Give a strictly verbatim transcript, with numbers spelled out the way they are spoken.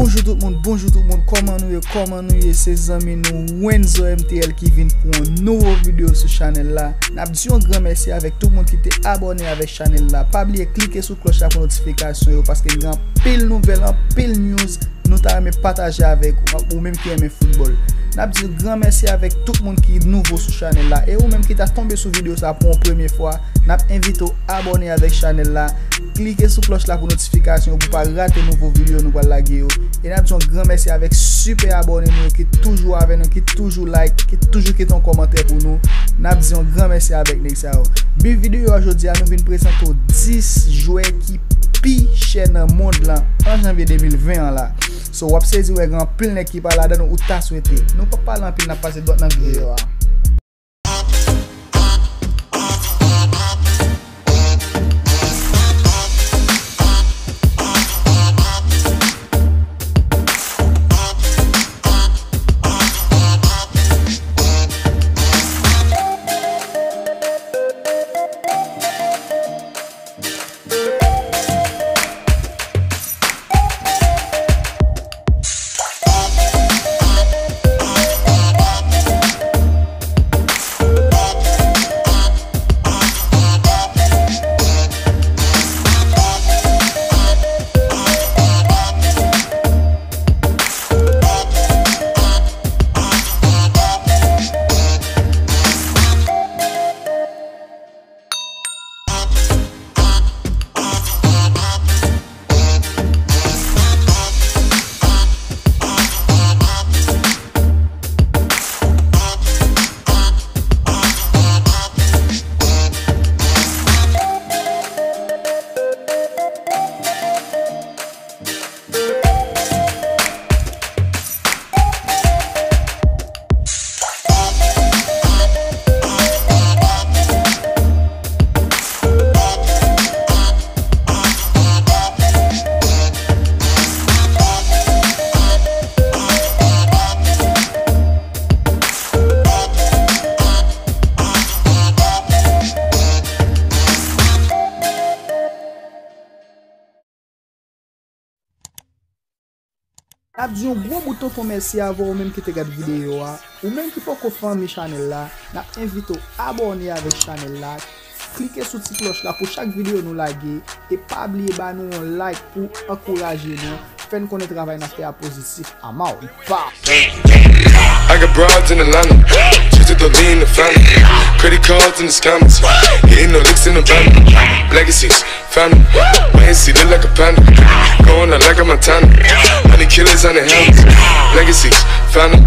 Bonjou tout moun, bonjou tout moun, kòman nou ye, kòman nou ye? Se zanmi nou Wenzo M T L ki vin pou yon nouvo videyo sou chanèl la. N ap di yon gran mèsi avèk tout moun ki te abòne avèk chanèl la. Pa bliye klike sou klòch la pou notifikasyon yo, paske n gen anpil nouvèl, anpil news nou ta renmen pataje avèk ou, ou menm ki renmen foutbòl. N ap di yon gran mèsi avèk tout moun ki nouvo sou chanèl la. E ou menm ki ta tonbe sou videyo sa pou yon premye fwa, n ap envite w abòne avèk chanèl la. Klike sou klòch la pou notifikasyon pou pa rate nouvo videyo nou pral lage yo. E n ap di yon gran mèsi avèk sipè abòne nou yo ki toujou avèk nou, ki toujou like, ki toujou kite yon kòmantè pou nou. N ap di yon gran mèsi avèk nèg sa yo. Bi videyo a jodi a, nou vin prezante w dis jwè ki pi chè nan mond lan an janvye de mil ven an la. So, w ap sezi wè gen anpil nèg ki pa ladan, ou ta swete. Nou p ap pale anpil, n ap pase dwat nan videyo a. N ap di yon gwo bout tonton mèsi avè w menm ki te gad videyo a. Ou menm ki poko fanmi chanèl la, n ap envite w abòne avèk chanèl la. Klike sou ti klòch la pou chak videyo nou lage. E pa bliye ba nou yon like pou ankouraje nou. Fè n konnen travay n ap fè a pozitif. I'm out. Pow! I got broads in Atlanta, just to throw me in the family. Credit cards in the scammers, hitting no licks in the van. Legacies, family, my S C look like a panda. Going out like a Montana, honey killers on the helmets. Legacies, family,